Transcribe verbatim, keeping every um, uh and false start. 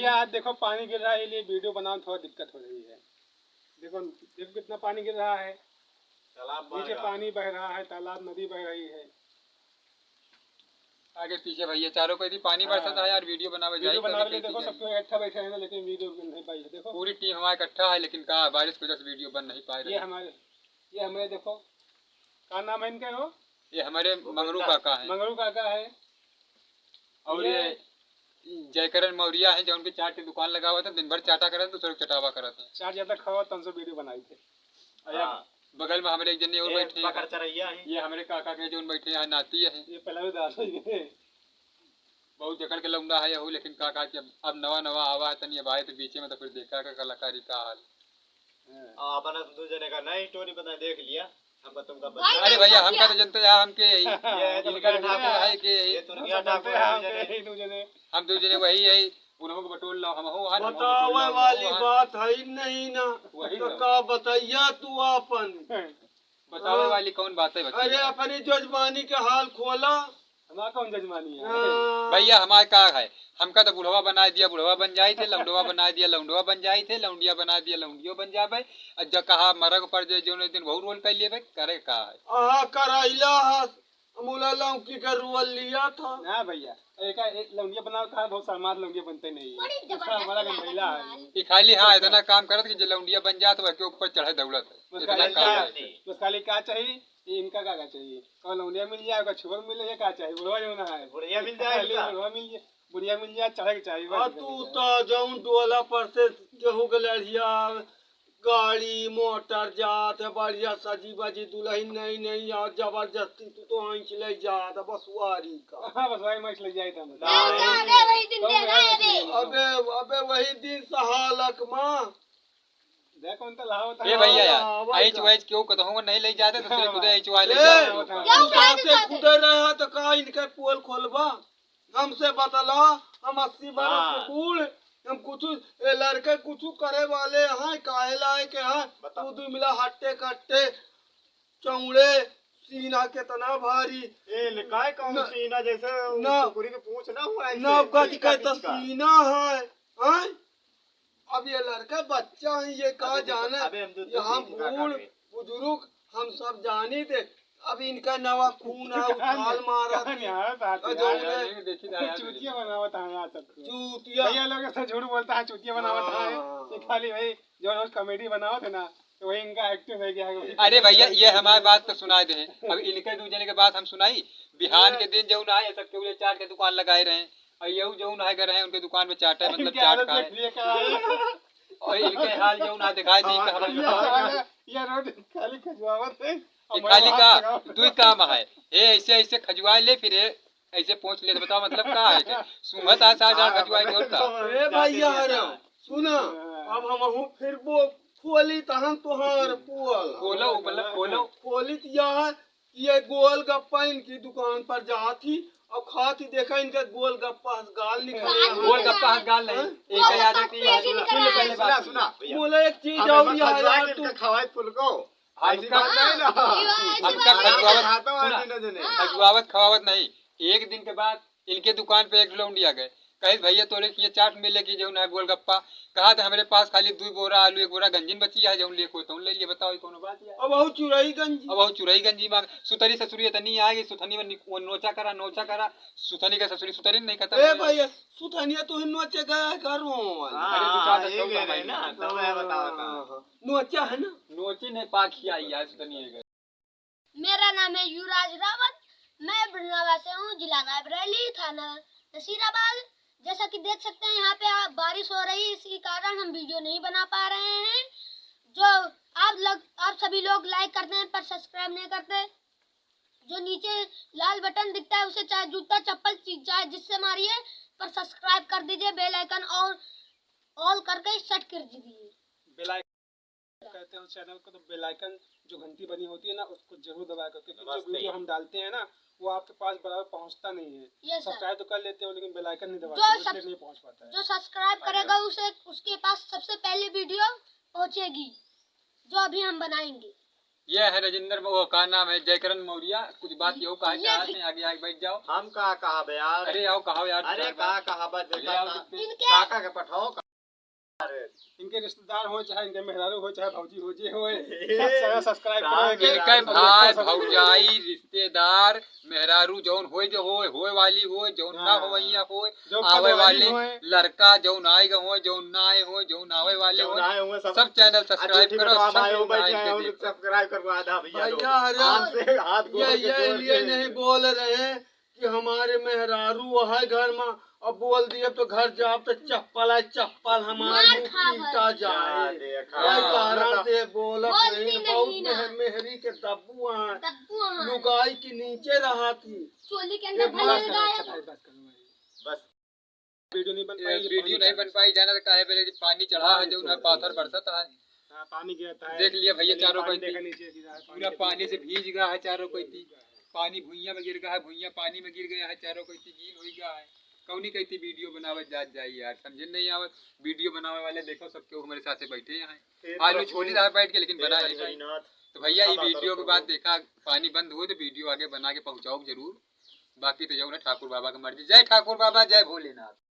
यार देखो, पानी गिर रहा है, ये वीडियो बनाना थोड़ा दिक्कत हो रही है। देखो, देखो कितना पानी गिर रहा है, तालाब बह नीचे रहा है। पानी बह रहा है, तालाब, नदी बह रही है। आगे पीछे भैया चारों को यदि पानी हाँ। बरसत है यार, वीडियो बनावे वीडियो जाए तो बनावे लेकिन देखो, कीजिए। सब कोई इकट्ठा बैठे हैं ना, लेकिन वीडियो बन नहीं पाई है। देखो, पूरी टीम हमारी इकट्ठा है, लेकिन का बारिश की वजह से वीडियो बन नहीं पा रहे। ये हमारे, ये हमारे देखो, का नाम है इनका? वो ये हमारे मंगरू काका है। मंगरू काका है। और ये ये जयकरण मौर्या है, जो उनके चाट के दुकान लगावा था, दिन भर चाटा करत, दूसरे को चटावा करत है। चाट ज्यादा खावा, तन से वीडियो बनाई थे। और यार, हाँ। बगल में हमारे एक जने और ये बैठे हैं। बकर चरैया है। ये हमारे काका के जो बैठे हैं, नाती है। ये पहला भी दादा ही है। बहुत जकड़ के लौंडा है यहू, लेकिन का, का कि अब, अब नवा, नवा आवा है, तनी अब आए तो बीचे में तो फिर देखा का कलाकारी का हाल। हाँ। आ, अपन दू जने का नई स्टोरी बता, देख लिया। हम तुमका भाई बता अरे भैया, हमका तो जनते हैं, हमके यही। ये है इनका दुनिया तो ठाकुर। है कि यही। ये दुनिया ठाकुर है, हाँ, दू जने। यही दू जने। हम दू जने वही है, उन्हों को बटोर लो, हम हो, हम बतावे वाली बात है ही नहीं ना। वही तो ना। का बताइया तू आपन? बतावे हाँ। वाली कौन बात है, बच्चे? अरे, अपनी जजमानी के हाल खोला। हमार कौन जजमानी है? हाँ। भैया, हमार का है? हमका तो बुढ़वा बनाए दिया, बुढ़वा बन जाई थे, लौंडवा बनाए दिया, लौंडवा बन जाई थे, लौंडिया बनाए दिया, लौंडियो बन जाबे। और जब कहा मरग पर जे, जो दिन वहू रोल कर लेबे, करे का है? आहा, करैला है, मुला लौकी का रोल लिया था। ना भैया, एका, ए, लौंडिया बनाओ कहा, बहुत समाज लौंडिया बनते नहीं है। बड़ी दूसरा जबरदस्त हमारा बात गंभीला है। है। ये खाली, हाँ, इतना काम करत कि जे लौंडिया बन जात, वह के ऊपर चढ़े दौड़त है। बस इतना खाली काम का, है। बस खाली का चाहिए? ये इनका का, का चाहिए? कौन लौंडिया मिल जाए, ओकर छुअर मिले, ये का चाहिए? बुढ़वा जो ना है। बुढ़िया मिल जाए खाली इनका। बुढ़वा मिल जाए, बुढ़िया मिल जाए, चढ़े के चाहिए, बस आ, इनका तू मिल जाए। तो जौन डोला पर से केहू के लड़िया, गाड़ी, मोटर जात है, बढ़िया सजी बजी दुल्हन नई नई, और जबरदस्ती तू तो आँच ले जात है, बसवारी का। हाँ, बसवारी में आँच ले जाए थे हम। ना, ना, अबे वही दिन कौन दे रहा है रे। अबे, अबे वही दिन सहालक माँ। देख, कौन तो लावत ए है। भैया यार, हाँ, वही आइच तो। वाइच क्यों कतहूँ नहीं ले जाते, तो फिर हाँ। खुदे आइच वाले ए, जाते हैं। क्यों उनका खाते से तो खुदे रहा तो का इनके पोल खोलबा? हमसे बतला, हम अस्सी बरस के हाँ। बूढ़, हम कुछ, ए, लड़के कुछ करे वाले हैं, काहे लाए के हैं? बताओ। तू दू मिला हट्टे कट्टे, चौड़े, सीना कितना भारी। ए, ले, काय कहूँ न, सीना जैसे न, कुकुरी के पूँछ ना हुआ ऐसे, न गज पिचका, के तो पिचका। सीना है, हैं? अब ये लड़का बच्चा है, ये का अबे देखो, जाने, अबे हम तो ये हम इनका बूढ़, काटे। बुजुर्ग, हम सब जानी थे। अब इनका नवा खून है, उछाल मारा कहाँ थे। नहीं आ रहा था और यार, जो यार, उन्हें यार, देखी था यार, चूतिया बनावत है यार सबको। चूतिया। भैया लोग ऐसा झूठ बोलता है, चूतिया बनावत है। हाँ। ये खाली भाई जो रोज कॉमेडी बनावत है ना, तो वही इनका एक्टिंग है क्या? अरे भैया, ये हमारी बात तो सुनाए दे। अब इनके दू जने के बात हम सुनाई। बिहान के दिन जौन आए, सब केहू ले चाट के दुकान लगाए रहे। और यहू जौन आए घर है, उनके दुकान पे चाटे, मतलब इनके चाट हालत खाए। देख लिए का है? और इनके हाल जौन आ दिखाई दी हाँ, का हमें। ये साला, ये रोज खाली खजुआवत है। ये और खाली मैं का हाथ लगावत दुई काम है। ये ऐसे, ऐसे खजुआ ले, फिर ये ऐसे पहुँच ले, तो बताओ मतलब का है के? सूंघत आ सार गाल खजुआए के होता। ए भैया, अरे सुना, हाँ। अब हमहू फिर वो खोली तहन तोहार पोल। खोलो, मतलब खोलो। खोली त यह है कि ये गोलगप्पा इनकी दुकान पर जात ही और खात ही देखा इनका गोलगप्पा हस गाल निकल रहा है। गोलगप्पा हस गाल नहीं, हाँ? एक याद है कि गोलगप्पा ऐसी निकल रहा है। सुना, सुना, भैया। बोले एक चीज हम और बस यह खजुआ यार के तू इनका खवाए फुलको। ऐसी हमका, बात नहीं ना। हाँ, ये ऐसी हमका बात नहीं। खजुआवत, खाता हुआ सुना, जीने देने। हाँ। खजुआवत खवावत नहीं। एक दिन के बाद इनके दुकान पे एक लौंडिया गए, कहे, "भैया, तोरे किए चाट मिले कि जौन है गोलगप्पा?" कहा, "तो हमरे पास खाली दुई बोरा आलू, एक बोरा गंजिन बची है, जौन लेको तौन ले लिए।" बताओ, ये कौनो बात है? अब वहू चुरई गंजी। अब वहू चुरई गंजी मांग, सुतरी ससुरी इतनी आ गई, सुथनी में निक-, वो नोचा करा, नोचा करा, सुथनी के ससुरी सुतरी नहीं खत्म ए हो। भैया, सुथनिया तू ही नोचे गया है घर हो वाला। हाँ, अरे, तू चाहता ये तो कह रहे हमारी ना, नोचे। तो मैं बताओ, बताओ। हाँ, हाँ। नोचा है ना? नोची नहीं, पाखी आई है, सुथनी है गए। मेरा नाम है युवराज रावत, मैं बरनाला से हूँ, जिला रायबरेली, थाना नसीराबाद। जैसा कि देख सकते हैं, यहाँ पे आप, बारिश हो रही है, इसी कारण हम वीडियो नहीं बना पा रहे हैं। जो आप लग, आप सभी लोग लाइक करते हैं पर सब्सक्राइब नहीं करते। जो नीचे लाल बटन दिखता है, उसे चाहे जूता चप्पल चीज चाहे जिससे मारिए, पर सब्सक्राइब कर दीजिए, बेल आइकन और ऑल करके सेट कर दीजिए। बेल आइकन कहते हैं उस चैनल को, तो बेल आइकन जो घंटी बनी होती है ना, उसको जरूर दबाया करो, क्योंकि जो नमस्ते। वीडियो हम डालते हैं ना, वो आपके पास बराबर पहुंचता नहीं है। यस सर। सब्सक्राइब तो कर लेते हो, लेकिन बेल आइकन नहीं दबाते जो हो, इसलिए सब-, नहीं पहुंच पाता है। जो सब्सक्राइब अरे। करेगा, उसे, उसके पास सबसे पहले वीडियो पहुंचेगी, जो अभी हम बनाएंगे। ये है राजेंद्र मौ-, वो का नाम है, जयकरण मौर्य। कुछ बात यो कहा ये चाहत हैं, आगे आके बैठ जाओ। हम का कहब यार? अरे आओ, कहो यार, अरे चार का बात। कहब, अरे देखा आओ, का-, इनके काका के पठाओ का-, इनके रिश्तेदार हो, चाहे इनके मेहरारू हो, चाहे भौजी हो, जे होए, ए, सब subscribe करो, इनके भाई, भौजाई, रिश्तेदार, मेहरारू जौन होए के होए, होए वाली होए, जौन ना हाँ। होइया होए, जौन आवे वाले होए। लड़का जौन आए गए होए, जौन ना आए होए, जौन आवे वाले जौन होए, आए होए, सब सब channel subscribe करो, सब आए हो, बैठे हैं, subscribe करवा दा भैया लोग। भैया, अरे, हाथ से, हाथ गोड़ ये, के ये जोड़ लिए के। नहीं बोल रहे हैं कि हमारे मेहरारू है घर में, अब बोल दिए तो घर जाओ तो चप्पल है, चप्पल हमारे मार मुंह खावा। पीटा जाए। हाँ, देखा। ये कारण से बोलत बोलती नहीं, बहुत नहीं ना। मेह-, मेहरी के दब्बू हैं। दब्बू हैं। लुगाई के नीचे रहा थी। चोली के अंदर ये भले बस, गायब। अच्छा, बस करो भाई। बस। वीडियो नहीं बन ये पाई, वीडियो पानी नहीं बन पाई, जाना तो काहे पहले पानी चढ़ा है, जो उन्हें पाथर बरसत है। हाँ, पानी गिरता है। देख लिया भैया, चलिए, चारों पानी कोई देखा थी। नीचे गिरा है, पानी पूरा कितना पानी से गिरा है। भीज गया है चारों कोई थी। पानी भुइयां में गिर गया है, भुइयां पानी में गिर गया है, चारों कोई थी गील हो गया है। कौनी कही थी वीडियो बनावे जात जाई यार, समझे नहीं आवे। वीडियो बनावे वाले देखो सबके हमारे साथे बैठे हैं। आलू छोली रहा बैठ के, लेकिन बनाए नहीं। तो भैया, ये वीडियो के बाद देखा, पानी बंद हुए तो वीडियो आगे बना के पहुंचाओ जरूर। बाकी तो जाओ ना, ठाकुर बाबा की मर्जी। जय ठाकुर बाबा, जय भोलेनाथ।